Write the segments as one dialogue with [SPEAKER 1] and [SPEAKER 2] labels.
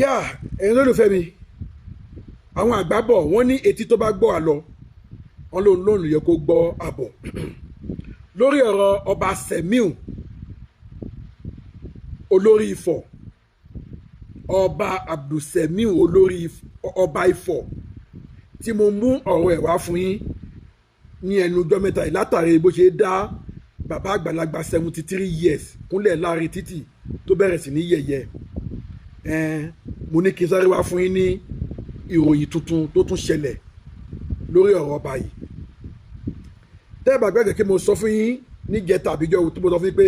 [SPEAKER 1] Yá, ẹ̀yin olólùfẹ́ mi, àwọn àgbà bọ̀, wọ́n ní etí tó bá gbọ́ àlọ wọn lòun lòun yẹ kó gbọ́ àbọ̀. Lórí ọ̀rọ̀ ọba Sẹ̀míù olórí Ifọ̀, ọba Abdulsemiu olórí ọba Ifọ̀, tí mo mú ọ̀rọ̀ ẹ̀ wá fún yín ní ẹnu ọjọ́ mẹ́ta yìí, látàrí bó ṣe dá bàbá àgbàlagbà 73 years kúnlẹ̀ láàrin títì tó bẹ̀rẹ̀ sí ní yẹ̀yẹ́ ẹn, mo ní kí n sáré wá fún yín ní ìròyìn tuntun tó tún ṣẹlẹ̀ lórí ọ̀rọ̀ ọba yìí. Tẹ́ ẹ bá gbàgbé kí mo sọ fún yín níjẹta àbíjọ tí mo sọ fún yín pé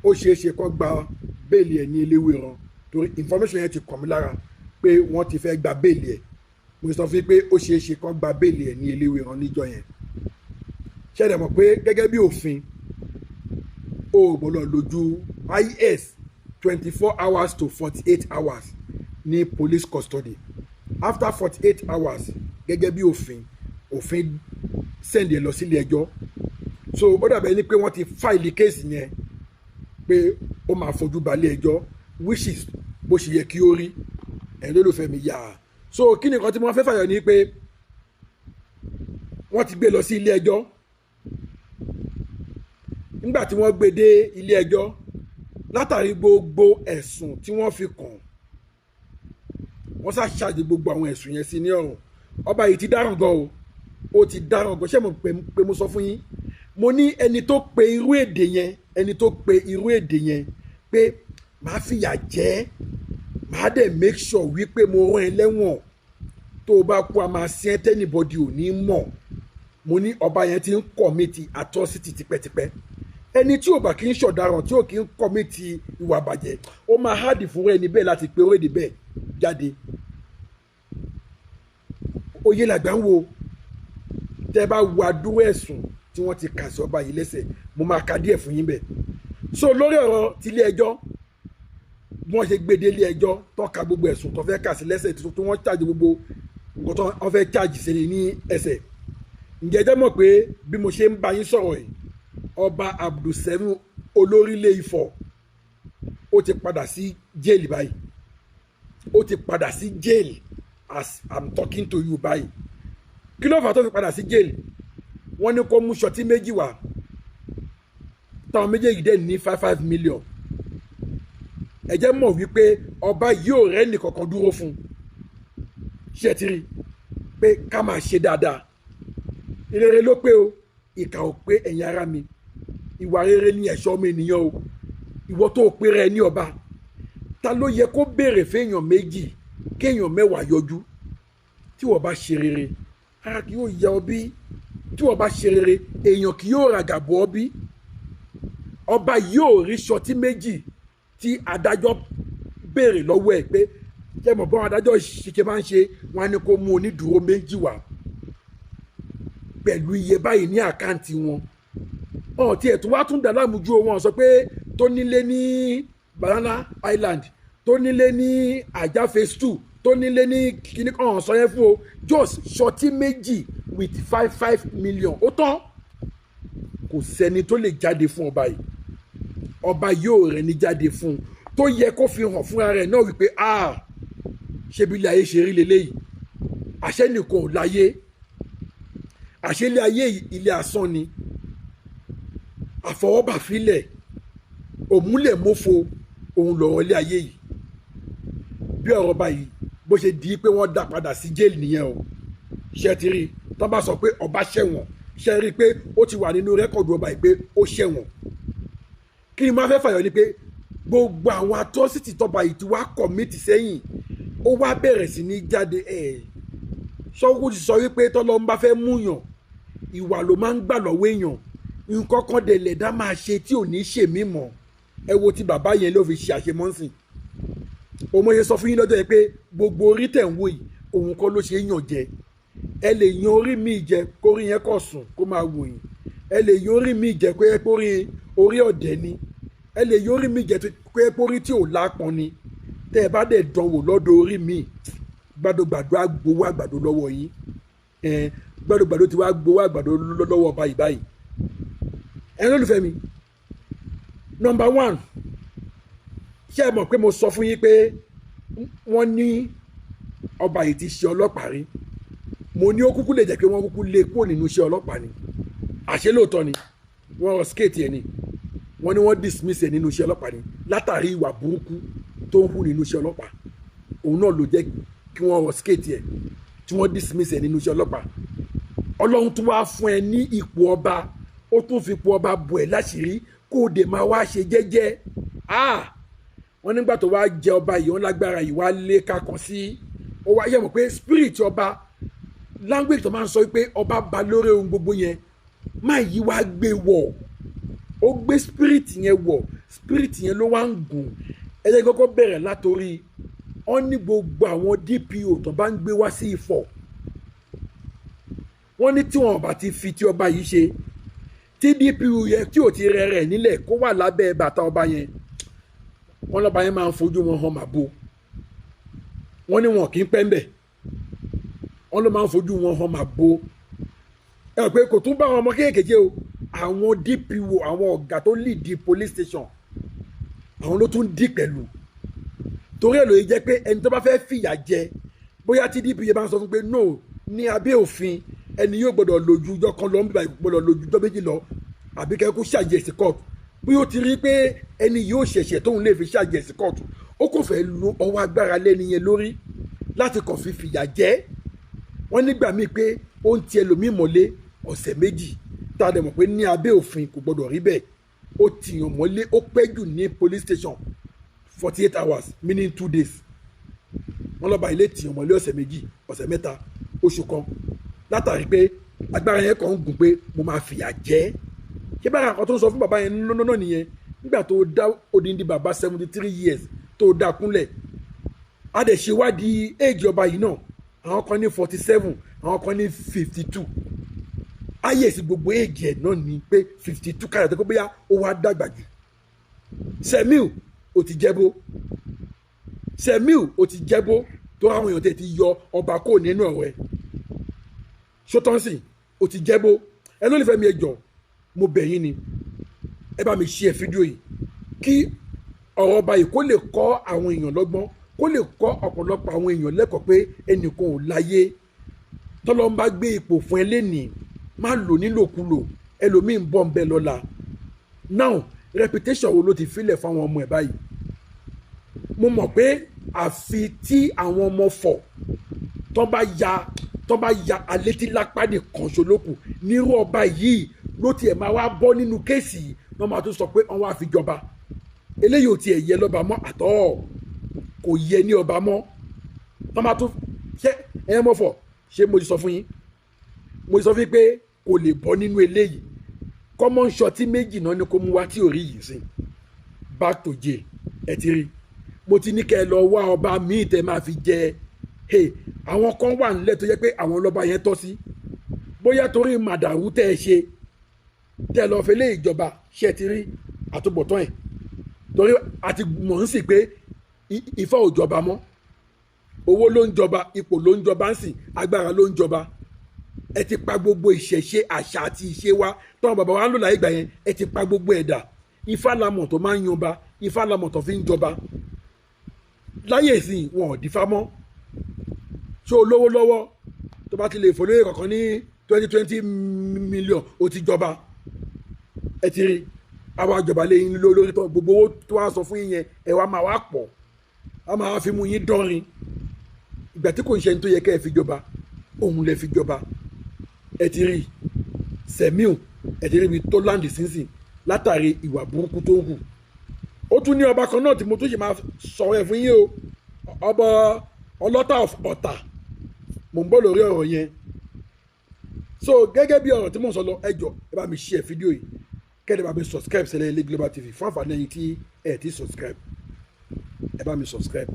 [SPEAKER 1] ó ṣeé ṣe kó gba bail ẹ̀ ní Eléwéran, torí information yẹn ti kàn mí lára pé wọ́n ti fẹ́ gba bail ẹ̀. Mo sọ fún yín pé ó ṣeé ṣe kó gba bail ẹ̀ ní Eléwéran níjọ yẹn. Ṣẹlẹ̀ mọ̀ pé gẹ́gẹ́ bí òfin, o ò gbọ́dọ̀ lò ju is 24 hours to 48 hours ní police custody. After 48 hours, gẹ́gẹ́ bí òfin, òfin send ẹ̀ lọ sílé ẹjọ́. So ó dàbẹ̀ ni pé wọ́n ti file case yẹn pé ó máa fojú balẹ̀ ẹjọ́, which is bó ṣe yẹ kí ó rí. Ẹ̀yin lólùfẹ́ mi, yà á. So kí ni nǹkan tí mo fẹ́ fàyọ ni pé wọ́n ti gbé lọ sí ilé ẹjọ́. Nígbà tí wọ́n gbé dé ilé ẹjọ́, látàrí gbogbo ẹ̀sùn tí wọ́n fi kàn, wọ́n sá ṣáàjì gbogbo àwọn ẹ̀sùn yẹn sí ní ọ̀rùn. Ọba yìí ti dáràn gan o, ó ti dáràn gan. Ṣé mo pé mo sọ fún yín, mo ní ẹni tó pe irú èdè yẹn, ẹni tó pe irú èdè yẹn pé màá fìyà jẹ, màá dẹ̀ make sure wípé mo rán ẹ lẹ́wọ̀n, tó o bá kú a máa sin ẹ́, t'anybody ò ní mọ̀, mo ní ọba yẹn ti ń commit atrocity tipẹ́tipẹ́. Ẹni tí ò bá kí ń ṣọ̀daràn, tí ò kí ń commit ìwà bàjẹ́, ó máa hard fún ẹni bẹ́ẹ̀ láti pe orí èdè bẹ́ẹ̀ jáde. Oyè làgbà ń wo. Tẹ́ bá wo adúrú ẹ̀sùn tí wọ́n ti kà sí ọba yìí lẹ́sẹ̀, mo máa ka díẹ̀ fún yín bẹ́ẹ̀. So lórí ọ̀rọ̀ tilé ẹjọ́, bí wọ́n ṣe gbé dé ilé ẹjọ́, tó ka gbogbo ẹ̀sùn tó fẹ́ kà sí lẹ́sẹ̀, tó wọ́n charge gbogbo nǹkan tó wọ́n fẹ́ charge sí ní ẹsẹ̀, ǹjẹ́ ẹ jẹ́ mọ̀ pé bí mo ṣe ń bá yín sọ̀rọ̀ yìí, ọba Abdulsemiu olórílẹ̀ Ifọ̀, ó ti padà sí jail báyìí? Ó ti padà sí jail as I'm talking to you báyìí. Kí ló fà tó fi padà sí jail? Wọ́n ní kó mú surety méjì wá, táwọn méjèèjì dẹ̀ ní 5 5 million. Ẹ jẹ́ mọ̀ wípé ọba yìí ò rẹ́ nìkankan dúró fún un. Ṣé ẹ ti rí pé ká máa ṣe dáadáa, rere ló pé o, ìkà ò pé. Ẹ̀yin ará mi, ìwà rere ní ẹ̀ṣọ́ ọmọ ènìyàn o. Ìwọ tó o pé rẹ ní ọba, ta ló yẹ kó béèrè fẹ́yàn méjì kéèyàn 10 yọjú? Tí wọ́n bá ṣe rere, ara kì yóò yẹ ọ bí. Tí wọ́n bá ṣe rere, èèyàn kì yóò ràgàbọ̀ ọ bí. Ọba yóò rí surety méjì tí adájọ́ béèrè lọ́wọ́ ẹ̀ pé, ṣé mọ̀ bọ́n adájọ́ ṣe máa ń ṣe, wọn á ní kó mú onídùúró méjì wá pẹ̀lú iye báyìí ní account wọn. Ọ̀ tiẹ̀ tó wá tún dà láàmú ju wọn sọ pé tó nílé ní Banana Island, tó nílé ní Ajah Phase 2, tó nílé ní kíní kan sọ yẹn fún o. Just surety méjì with 5 5 million, ó tán. Kò sẹ́ni tó lè jáde fún ọba yìí. Ọba yóò rẹ̀ ní jáde fún un, tó yẹ kó fi hàn fúnra rẹ̀ náà wípé, ah, ṣé bí ilé ayé ṣe rí leléyìí? Àṣẹ nìkan ò láyé, àṣẹ ilé ayé ilé asán ni, àfọwọ́bà filẹ̀, òmúlẹ̀ mọ́fo òun lọ̀rọ̀ ilé ayé yìí. Bí ọ̀rọ̀ báyìí bó ṣe di pé wọ́n dá padà sí jail nìyẹn o. Ṣe ti rí tó bá sọ pé ọba ṣẹ̀wọ̀n, ṣe rí i pé ó ti wà nínú record ọba yìí pé ó ṣẹ̀wọ̀n? Kí ni mo fẹ́ fàyọ ni pé gbogbo àwọn atrocity tọba yìí ti wá commit sẹ́yìn, ó wá bẹ̀rẹ̀ sí ní jáde. Ẹ̀ ṣọ́kù ti sọ wípé tọ́lọ́ ń bá fẹ́ múyàn, ìwà ló máa ń gbà lọ́wọ́ èèyàn. Nǹkan kan dẹ̀ lẹ̀dá máa ṣe tí ò ní ṣe mí mọ́. Ẹ wo ti bàbá yẹn ló fi ṣe àṣemọ́sìn. Òun yẹn sọ fún yín lọ́jọ́ yẹn pé gbogbo orí tẹ̀ ń wò yìí, òun kọ́ ló ṣe é yàn jẹ. Ẹ lè yan orí míì jẹ, kórí yẹn kọ̀ sùn kó máa wò yín. Ẹ lè yan orí míì jẹ kó yẹ kó rí orí ọ̀dẹ̀ ni. Ẹ lè yan orí míì jẹ kó yẹ kó rí tí ò lápọn ni. Tẹ́ ẹ bá dẹ̀ dánwò lọ́dọ̀ orí míì, gbàdógbàdó á gbowó àgbàdo lọ́wọ́ yín. Gbàdógbàdó ti wá gbowó àgbàdo lọ́wọ́ báyìí báyìí. Ẹ lólùfẹ́ mi, number one, ṣé ẹ mọ̀ pé mo sọ fún yín pé Wọ́n ní ọba yìí ti ṣe ọlọ́pàá rí. Mo ní ó kúkú lè jẹ́ pé wọ́n kúkú lé kúrò nínú iṣẹ́ ọlọ́pàá ni. Àṣé lóòótọ́ ni wọ́n rusticate ẹ̀ ni. Wọ́n ní wọ́n dismiss ẹ̀ nínú iṣẹ́ ọlọ́pàá ni látàrí ìwà burúkú tó ń hù nínú iṣẹ́ ọlọ́pàá. Òun náà ló jẹ́ kí wọ́n rusticate ẹ̀, tí wọ́n dismiss ẹ̀ nínú iṣẹ́ ọlọ́pàá. Ọlọ́run tún wá fún ẹ ní ipò ọba, ó tún fi ipò ọba bò ẹ́ láṣìírí kó o dè máa wá ṣe jẹ́jẹ́. Ah, wọ́n nígbà tó wá jẹ ọba yìí, wọ́n lágbára yìí wá lé kakàn sí. Ó wá yẹ mọ̀ pé spirit ọba, language tó máa ń sọ pé ọba ba lórí ohun gbogbo yẹn, máa yí wá gbé wọ̀. Ó gbé spirit yẹn wọ̀, spirit yẹn ló wá ń gùn. Ẹ jẹ́ kọ́kọ́ bẹ̀rẹ̀ látòrí wọ́n ní gbogbo àwọn DPO tó bá ń gbé wá sí Ifọ̀, wọ́n ní tí wọn bá ti fi tí ọba yìí ṣe, tí DPO yẹn tí ò ti rẹ rẹ̀ nílẹ̀ kó wà lábẹ́ bàtà ọba yẹn, wọ́n lọ́ba yẹn máa ń fojú wọn hàn màbo. Wọ́n ní wọn kì í pẹ́ ń bẹ̀, wọ́n ló máa ń fojú wọn hàn màbo. Ẹ rò pé kò tún bá àwọn ọmọ kéékèèké o, àwọn DPO, àwọn ọ̀gá tó lead the police station, àwọn ló tún dì pẹ̀lú. Torí ẹ̀ ló yẹ jẹ́ pé ẹni tó bá fẹ́ fìyà jẹ, bóyá tí DPO yẹn bá ń sọ fún pé no, ní abẹ́ òfin ẹni yóò gbọ́dọ̀ lójú ọjọ́ kan lọ, nígbà gbọ́dọ̀ lójú ọjọ́ 2 lọ, àbí kẹ́kọ́ ṣàjẹsí sí court, bóyá ó ti rí pé ẹni yóò ṣẹ̀ṣẹ̀ tóun lè fi ṣàjẹsí court, ó kò fẹ́ lu ọwọ́ agbára lẹ́ni yẹn lórí láti kàn fi fìyà jẹ. Wọ́n nígbà míì pé ó ń ti ẹlòmíì mọ́lé ọ̀sẹ̀ 2, tá a dẹ̀ mọ̀ pé ní abẹ́ òfin kò gbọ́dọ̀ rí bẹ́ẹ̀. Ó tìyàn mọ́lé, ó pẹ́ jù ní police station 48 hours, meaning 2 days. Wọ́n lọ́ba ilé tìyàn mọ́lé ọ̀sẹ̀ 2, ọ̀sẹ̀ 3, oṣù kan, látàrí pé agbára yẹn kàn ń gùn pé mo máa fìyà jẹ. Ṣé bára kan tó ń sọ fún bàbá yẹn lọ́nà nìyẹn? Nígbà tó dá odindi bàbá 73 years tó dá kúnlẹ̀, a dẹ̀ ṣe wádìí éèjì ọba yìí náà. Àwọn kan ní 47, àwọn kan ní 52. Ayé sí gbogbo éèjì ẹ̀ náà ní pé 52 káyọ̀ tó kó bóyá ó wá dàgbà jù. Semiu, ó ti jẹ́bó. Semiu, ó ti jẹ́bó tó àwọn èèyàn tẹ̀ ti yọ ọba kó nínú ọ̀rọ̀ ẹ̀. Ṣótọ́nsìn, ó ti jẹ́bó. Ẹ ló lè fẹ́ mi, ẹ jọ, mo bẹ̀ yín ni, ẹ bá mi share fídíò yìí kí ọ̀rọ̀ ọba yìí kó lè kọ́ àwọn èèyàn lọ́gbọ́n, kó lè kọ́ ọ̀pọ̀lọpọ̀ àwọn èèyàn lẹ́kọ̀ọ́ pé ẹnìkan ò láyé. Tọ́lọ́ ń bá gbé ipò fún ẹ lénìí, má lò nílòkulò, ẹlòmíín bọ̀ ń bẹ lọ́la. Now, reputation wo ló ti filẹ̀ fáwọn ọmọ ẹ̀ báyìí? Mo mọ̀ pé àfi tí àwọn ọmọ fọ̀ tó bá ya alétílápá nìkan ṣolókù nírú ọba yìí ló tiẹ̀ máa wá bọ́ nínú case yìí, wọ́n máa tún sọ pé wọ́n wá fi jọba. Eléyìí ò tiẹ̀ yẹ lọ́ba mọ́ àtọ́, kò yẹ ní ọba mọ́. Tó máa tún ṣé ẹ̀yẹ́ mọ́ fọ̀. Ṣé mo ti sọ fún yín? Mo ti sọ fún yín pé kò lè bọ́ nínú eléyìí. Common shot méjì náà ni kò mú wá tí ò rí yìí sí, back to jail. Ẹ ti rí, mo ti ní kẹ́ ẹ lọ wá ọba míì tẹ́ máa fi jẹ. Hey, àwọn kan wà nílẹ̀ tó yẹ pé àwọn ọlọ́ba yẹn tọ́ sí. Bóyá torí màdàrú tẹ́ ẹ ṣe, tẹ́ ẹ lọ́ọ́ fẹ́ lé ìjọba, ṣe ti rí àtúbọ̀tán ẹ̀? Torí a ti mọ̀ ń sì pé Ifá ò jọba mọ́. Owó ló ń jọba, ipò ló ń jọba ń sìn, agbára ló ń jọba. Ẹ ti pa gbogbo ìṣẹ̀ṣe, àṣà àti ìṣe wa tọ́wọ́n bàbá wa ń lò láyé ìgbà yẹn, ẹ ti pa gbogbo ẹ̀dà. Ifá lamọ̀ tó máa ń yanba, Ifá lamọ̀ tó fi ń jọba. Láyé ìsìn, wọn ò dífá mọ́. Ṣé o lówó lọ́wọ́ tó bá ti lè fòlóyè kankan ní 20-20 million, ó ti jọba? Ẹ ti rí àwa jọba lẹ́yìn lórí tó gbogbo owó tó wá sọ fún yín yẹn, ẹ wá máa wá pọ̀, a máa fi mú yín dánrin. Ìgbà tí kò ń ṣe ẹni tó yẹ kẹ́ ẹ fi jọba, òun lè fi jọba. Ẹ ti rí Sẹ̀míù, ẹ ti rí ibi tó land sínsìn látàrí ìwà burúkú tó ń hù. Ó tún ní ọba kan náà tí mo tún ṣe máa sọ̀rọ̀ ẹ̀ fún yín o, ọba Ọlọ́tà of Ọ̀tà. Mò ń bọ̀ lórí ọ̀rọ̀ yẹn. So gẹ́gẹ́ bí ọ̀rọ̀ tí mò ń sọ lọ, ẹ jọ̀ọ́, ẹ bá mi share fídíò yìí, kẹ́lẹ́ bá mi subscribe sẹ́lẹ̀ ilé Global TV. Fún àǹfààní ẹ̀yin tí ẹ ti subscribe, ẹ bá mi subscribe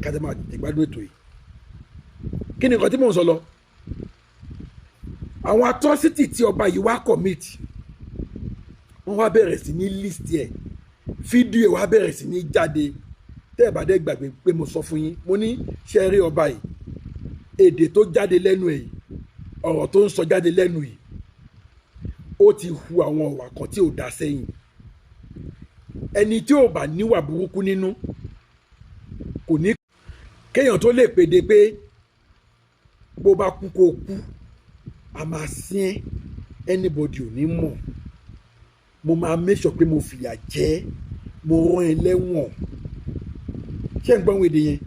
[SPEAKER 1] kájá máa tètè gbádùn ètò yìí. Kí ni nǹkan tí mò ń sọ lọ? Àwọn atrocity tí ọba yìí wá commit, wọ́n wá bẹ̀rẹ̀ sí ní list ẹ̀, fídíò ẹ̀ wá bẹ̀rẹ̀ sí ní jáde. Tẹ́ ẹ̀ bá dẹ́ gbàgbé pé mo sọ fún yín, mo ní ṣe rí ọba yìí, èdè tó jáde lẹ́nu ẹ̀ yìí, ọ̀rọ̀ tó ń sọ jáde lẹ́nu yìí, ó ti hu àwọn ọ̀wà kan tí ò dá sẹ́yìn. Ẹni tí ò bá níwà burúkú nínú kò ní. Kéèyàn tó lè pèdè pé bó bá kú kó kú, a máa sin ẹ́, anybody ò ní mọ̀, mo máa make sure pé mo fìyà jẹ, mo rán ẹ lẹ́wọ̀n. Ṣé ń gbọ́n èdè yẹn?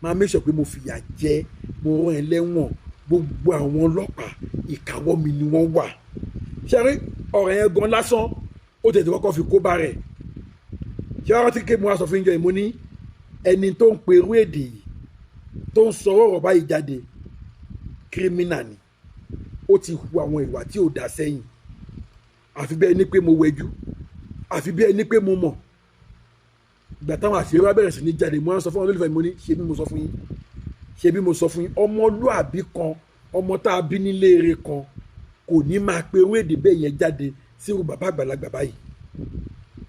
[SPEAKER 1] Máa make sure pé mo fìyà jẹ, mo rán ẹ lẹ́wọ̀n, gbogbo àwọn ọlọ́pàá ìkáwọ́ mi ni wọ́n wà. Ṣé rí ọ̀rọ̀ yẹn gan lásán, ó tètè kọ́kọ́ fi kó bá rẹ̀. Ṣé ọ̀rọ̀ tí kéèmù wá sọ fún yín jọ ìmú ní ẹni tó ń pe irú èdè yìí, tó ń sọ ọ̀rọ̀ báyìí jáde, kírímínà ni. Ó ti hu àwọn ìwà tí ò dá sẹ́yìn. Àfi bí ẹni pé mo wẹjú, àfi bí ẹni pé mo mọ̀. Ìgbà táwọn àṣírí wa bẹ̀rẹ̀ sí ní jáde, mo á sọ fún àwọn olólùfẹ́ mi, mo ní ṣe bí mo sọ fún yín, ṣe bí mo sọ fún yín. Ọmọlúàbí kan, ọmọ tá a bí nílé eré kan, kò ní máa pe irú èdè bẹ́ẹ̀ yẹn jáde sírú bàbá àgbàlagbà báyìí.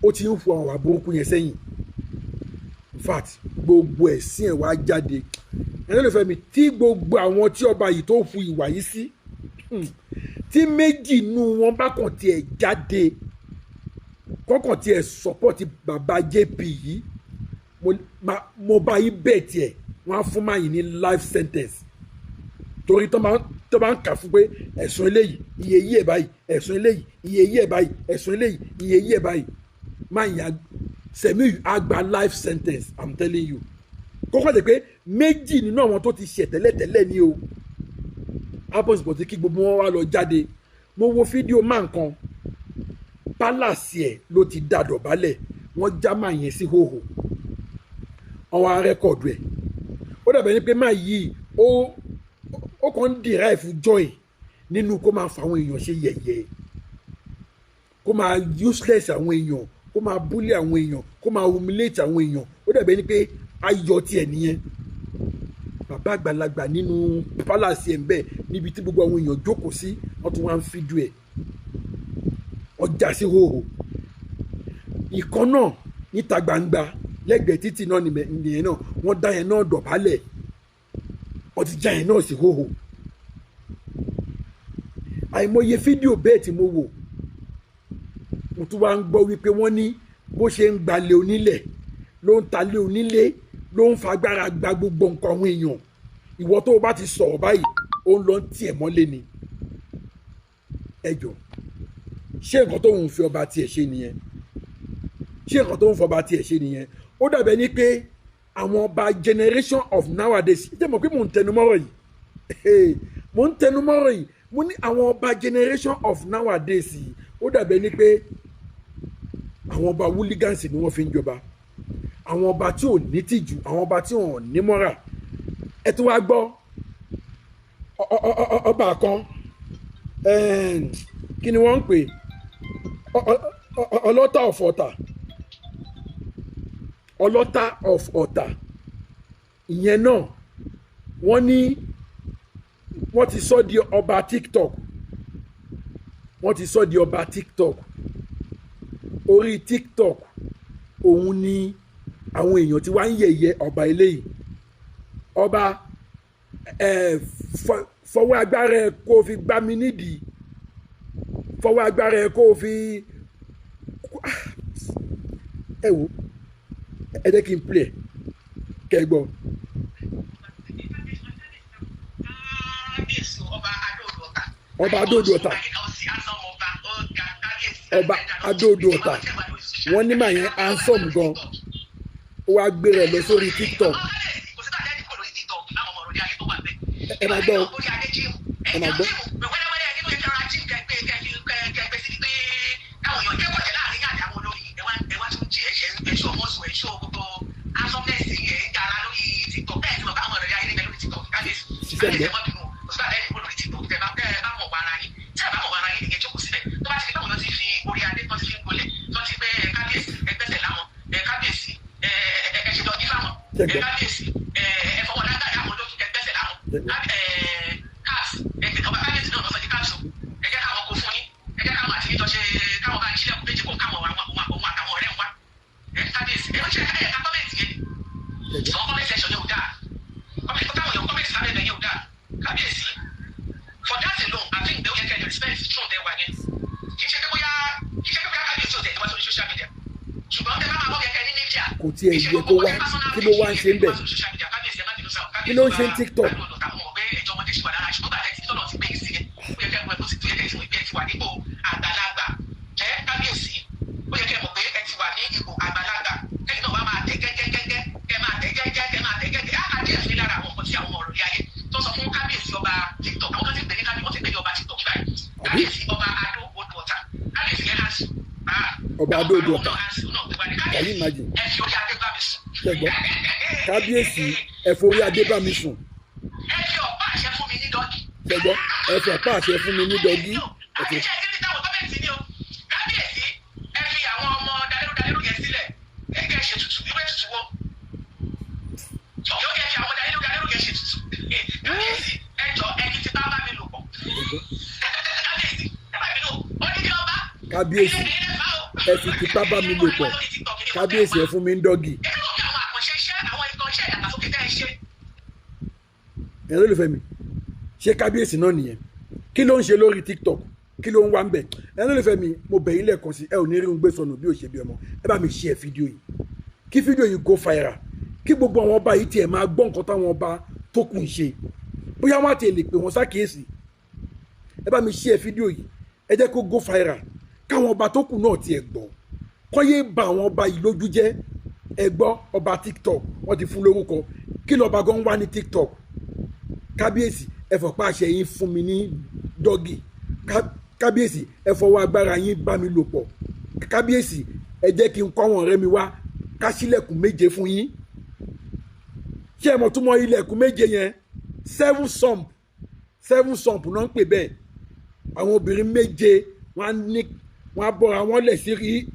[SPEAKER 1] Ó ti ń hu àwọn àwa burúkú yẹn sẹ́yìn. In fact, gbogbo ẹ̀sìn ẹ̀ wá jáde. Ẹni olólùfẹ́ mi, tí gbogbo àwọn tí ọba yìí tó hu ìwà yìí sí, tí méjì nú wọn bá kàn tiẹ̀ jáde, kọ́kàn tiẹ̀ support bàbá JP yìí, mo bá yín bẹ́ẹ̀ tiẹ̀, wọ́n á fún máa yìí ní life sentence. Torí tó máa ń kà fún pé ẹ̀sùn eléyìí iye yí ẹ̀ báyìí, ẹ̀sùn eléyìí iye yí ẹ̀ báyìí, ẹ̀sùn eléyìí iye yí ẹ̀ báyìí, máa yà Sẹ̀míù á gba life sentence. I'm telling you. Kókó jẹ́ pé méjì nínú àwọn tó ti ṣẹ̀ tẹ́lẹ̀tẹ́lẹ̀ ni o happens, but kí gbogbo wọn wá lọ jáde. Mo wo fídíò máa nǹkan palace ẹ̀ ló ti dá dọ̀bálẹ̀, wọ́n já máa yẹn sí hòhò, wọ́n wá record ẹ̀. Ó dàbẹ̀ ni pé máa yìí ó kàn ń derive joy nínú kó máa fa àwọn èèyàn ṣe yẹ̀yẹ́, kó máa useless àwọn èèyàn, kó máa bully àwọn èèyàn, kó máa humiliate àwọn èèyàn. Ó dàbẹ̀ ni pé ayọ̀ tiẹ̀ nìyẹn. Bàbá àgbàlagbà nínú palace ẹ̀ ń bẹ̀, níbi tí gbogbo àwọn èèyàn jókòó sí, wọ́n tún wá ń fídíò ẹ̀, ọjà sí hòhò. Ìkan náà níta gbangba lẹ́gbẹ̀ẹ́ títì náà nìyẹn náà, wọ́n dá yẹn náà dọ̀bálẹ̀, wọ́n ti já yẹn náà sí hòhò. Àìmọye fídíò bẹ́ẹ̀ tí mo wò. Mo tún wá ń gbọ́ wípé wọ́n ní bó ṣe ń gbalẹ̀ onílẹ̀ ló ń talé onílé, ló ń fagbára gba gbogbo nǹkan àwọn èèyàn. Ìwọ tó o bá ti sọ̀rọ̀ báyìí, ó ń lọ tiẹ̀ mọ́lé ni. Ẹ jọ, ṣé nǹkan tó ń fi ọba tiẹ̀ ṣe nìyẹn? Ṣé nǹkan tó ń fọba tiẹ̀ ṣe nìyẹn? Ó dàbẹ̀ ni pé àwọn ọba generation of nowadays, ṣé mo pé mò ń tẹnu mọ́rọ̀ yìí, mò ń tẹnu mọ́rọ̀ yìí, mo ní àwọn ọba generation of nowadays yìí, ó dàbẹ̀ ni pé àwọn ọba hooligans ni wọ́n fi ń jọba, àwọn ọba tí ò ní tìjú, àwọn ọba tí ò ní mọ́ra. Ẹ tún wá gbọ́ ọba kan, kí ni wọ́n ń pè, Ọlọ́ta of Ọ̀tà, Ọlọ́ta of Ọ̀tà. Ìyẹn náà wọ́n ní wọ́n ti sọ di ọba TikTok, wọ́n ti sọ di ọba TikTok. Orí TikTok òun ni àwọn èèyàn tí wá ń yẹ̀yẹ́ ọba eléyìí. Ọba ẹ fọwọ́ agbára ẹ kó o fi gbá mi nídìí, fọwọ́ agbára ẹ kó o fi ẹ wò. Ẹ jẹ́ kí n play kẹ́ ẹ gbọ́. Ọba Adó-Odò Ọ̀tà, Ọba Adó-Odò Ọ̀tà, wọ́n ní màá yẹn handsome gan, ó wá gbé rẹ̀ lọ sórí TikTok. Ẹ máa gbọ́, ẹ máa gbọ́. Ṣiṣẹ́ ìgbẹ́. Kò tiẹ̀ yẹ kó wá, kí ló wá ń ṣe ń bẹ̀. Kí ló ń ṣe ní TikTok?
[SPEAKER 2] Àgbàlagbà ẹ kábíyèsí, ó yẹ kẹ́ mọ̀ pé ẹ ti wà ní ipò àgbàlagbà. Kẹ́yìn náà wá máa tẹ̀ gẹ́gẹ́gẹ́gẹ́, kẹ́ máa tẹ̀ gẹ́gẹ́, kẹ́ máa tẹ̀ gẹ́gẹ́. Á díẹ̀ sí lára àwọn nǹkan tí àwọn ọ̀rọ̀ rí ayé tó sọ fún kábíyèsí ọba TikTok. Àwọn kan ti pè ní kábíyèsí, wọ́n ti pè ní ọba TikTok báyìí. Kábíyèsí ọba Adó Odò Ọ̀tà, kábíyèsí ẹ̀ hàn sí.
[SPEAKER 1] Ọba Adó Odò Ọ̀tà. Can you imagine?
[SPEAKER 2] Ẹ fi orí adé bá mi sùn.
[SPEAKER 1] Ṣé gbọ́? Kábíyèsí, ẹ forí adé bá mi sùn.
[SPEAKER 2] Ẹ fi ọ̀pá àṣẹ fún mi ní doggy.
[SPEAKER 1] Ṣé gbọ́? Ẹ fi ọ̀pá àṣẹ fún mi ní doggy.
[SPEAKER 2] Àti iṣẹ́ ìdílé táwọn gọ́ọ̀mẹ̀ntì ní o. Kábíyèsí, ẹ fi àwọn ọmọ dalérú dalérú yẹn sílẹ̀. Ẹ kẹ́ ṣe tutù, ìwé tutù wo. Yóò kẹ́ fi àwọn dalérú dalérú yẹn ṣe tutù. Kábíyèsí, ẹ jọ ẹni tí bá bá mi lò pọ̀. Kábíyèsí, ẹ bá mi lò. Odidi ọba.
[SPEAKER 1] Kábíyèsí, ẹ fi tipá bá mi lò pọ̀. Kábíyèsí, ẹ fún mi ní doggy.
[SPEAKER 2] Ẹ ló fi àwọn àkànṣe iṣẹ́, àwọn ìkànṣẹ́ ìdàgbàsókè tẹ́ ẹ ṣe.
[SPEAKER 1] Ẹ̀rọ olùfẹ́ mi, ṣé kábíyèsí náà nìyẹn? Kí ló ń ṣe lórí TikTok? Kí ló ń wá ń bẹ̀? Ẹ̀rọ olùfẹ́ mi, mo bẹ̀ yín lẹ́ẹ̀kan sí, ẹ ò ní rí un gbé sọnù bí ó ṣe bí ọmọ. Ẹ bá mi share fídíò yìí, kí fídíò yìí go viral, kí gbogbo àwọn ọba yìí tiẹ̀ máa gbọ́ nǹkan táwọn ọba tó kù ń ṣe, bóyá wọ́n á tiẹ̀ lè pè wọ́n sákìyèsí. Ẹ bá mi share fídíò yìí, ẹ jẹ́ kó go viral, káwọn ọba tó kù náà tiẹ̀ gbọ́, kọ́ yé ba àwọn ọba yìí lójú jẹ́. Ẹ gbọ́, ọba TikTok, wọ́n ti fún lórúkọ. Kí lọ́ba gan wá ní TikTok? Kábíyèsí, ẹ fọ̀pá àṣẹ yín fún mi ní doggy. Kábíyèsí, ẹ fọwọ́ agbára yín bá mi lò pọ̀. Kábíyèsí, ẹ jẹ́ kí n kọ́ àwọn ọ̀rẹ́ mi wá, ká ṣílẹ̀kùn 7 fún yín. Ṣé ẹ mọ̀ túmọ̀ ilẹ̀kùn 7 yẹn? Seven sump, seven sump náà ń pè bẹ́ẹ̀. Àwọn obìnrin 7, wọ́n á ní wọ́n á bọ́ra wọ́n lẹ̀ sí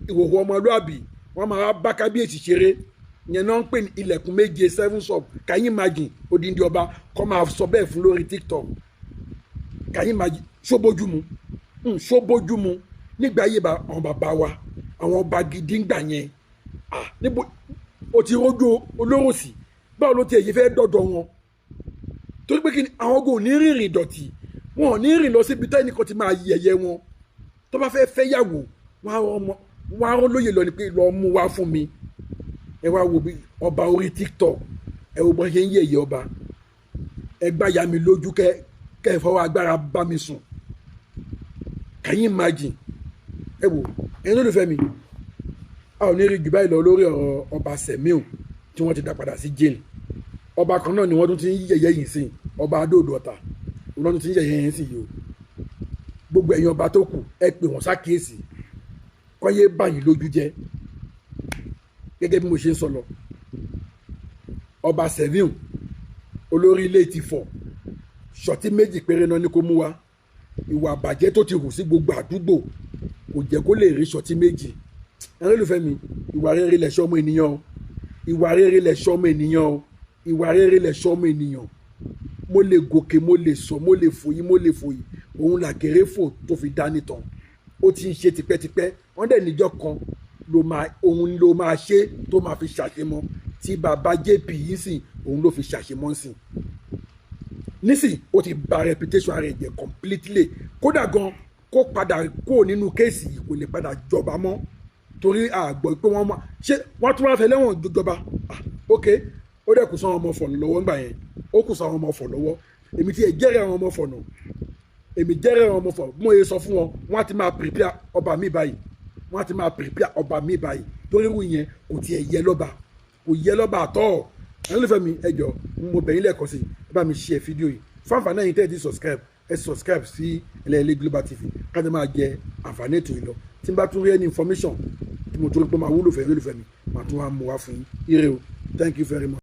[SPEAKER 1] ìhòòhò ọmọlúàbí, wọ́n máa bá kábíyèsí ṣeré. Ìyẹn náà ń pè ní ilẹ̀kùn 7, seven sump. Can you imagine? Odindi ọba kọ́ máa sọ bẹ́ẹ̀ fún lórí TikTok. Can you imagine? Ṣó bójú mu? Ṣó bójú mu? Nígbà ayé àwọn bàbá wa, àwọn ọba gidi ń gbà yẹn, níbo o ti rójú olóró sí? Báwo ló ti èyí fẹ́ dọ̀dọ̀ wọn? Torí pé kí ni? Àwọn ogun ò ní rìnrìn ìdọ̀tí, wọn ò ní rìn lọ síbi tẹ́nìkan ti máa yẹ̀yẹ́ wọn. Tó bá fẹ́ fẹ́ yàwó, wọn á rán lóye lọ ni pé lọ́ọ́ mú wá fún mi. Ẹ wá wo bí ọba orí TikTok, ẹ wo bọ́n ṣe ń yẹ̀yẹ́ ọba. Ẹ gbá ya mi lójú, kẹ ẹ fọwọ́ agbára bá mi sùn. Can you imagine? Ẹ wo, ẹ̀yin olólùfẹ́ mi, a ò ní rí jù báyìí lọ lórí ọ̀rọ̀ ọba Sẹ̀míù tí wọ́n ti dá padà sí jail. Ọba kan náà ni wọ́n tún ti ń yẹ̀yẹ́ yìí sí, ọba Adó-Odò Ọ̀tà, wọ́n tún ti ń yẹ̀yẹ́ yìí sí yìí o. Gbogbo ẹ̀yin ọba tó kù, ẹ pè wọ́n sákìyèsí, kọ́ yé báyìí lójú jẹ́. Gẹ́gẹ́ bí mo ṣe ń sọ lọ, ọba Sẹ̀míù olórí ilé ti fọ̀, ṣọ̀tí 2 péré náà ní kó mú wa. Ìwà àbàjẹ́ tó ti hù sí gbogbo àdúgbò kò jẹ́ kó lè rí ṣọ̀tí 2. Ẹ̀yin olólùfẹ́ mi, ìwà rere lẹ̀ṣọ́ ọmọ ènìyàn o. Ìwà rere lẹ̀ṣọ́ ọmọ ènìyàn o. Ìwà rere lẹ̀ṣọ́ ọmọ ènìyàn. Mo lè gòkè, mo lè sọ, mo lè fòyí, mo lè fòyí. Òun làkèrè fò tó fi dání tán. Ó ti ń ṣe tipẹ́tipẹ́. Wọ́n dẹ̀ níjọ́ kan ló máa, òun ló máa ṣe tó máa fi ṣàṣemọ́. Tí bàbá JP yìí sìn, òun ló fi ṣàṣemọ́ sìn. Nísìn, ó ti bà reputation rẹ̀ jẹ́ completely. Kódà gan kó padà kó nínú case yìí, kò lè padà jọba mọ́, torí àgbọ̀ pé wọ́n máa ṣé wọ́n tún wá fẹ́ lẹ́wọ̀n jọba. Ok, ó dẹ̀ kù sáwọn ọmọ fọ̀nà lọ́wọ́ ńgbà yẹn. Ó kù sáwọn ọmọ fọ̀ lọ́wọ́. Èmi ti ẹ̀ jẹ́rìí àwọn ọmọ fọ̀nà, èmi jẹ́rìí àwọn ọmọ fọ̀. Bí mo yẹ sọ fún wọn, wọ́n á ti máa prepare ọba mi báyìí, wọ́n á ti máa prepare ọba mi báyìí, torí irú yẹn kò tiẹ̀ yẹ lọ́ba, kò yẹ lọ́ba àtọ́. Ẹ̀yin olólùfẹ́ mi, ẹ jọ̀ọ́, mo bẹ̀ yín lẹ́ẹ̀kan sí, ẹ bá mi share fídíò yìí. Fún àǹfààní ẹ̀yin tẹ́ ẹ ti subscribe, ẹ subscribe sí Ẹlẹ́yẹlé Global TV, kájọ máa jẹ àǹfààní ètò yìí lọ. Tí n bá tún rí any information tí mo tún rí pé máa wúlò fẹ́ olólùfẹ́ mi, màá tún wá mú wá fún yín. Ire o. Thank you very much.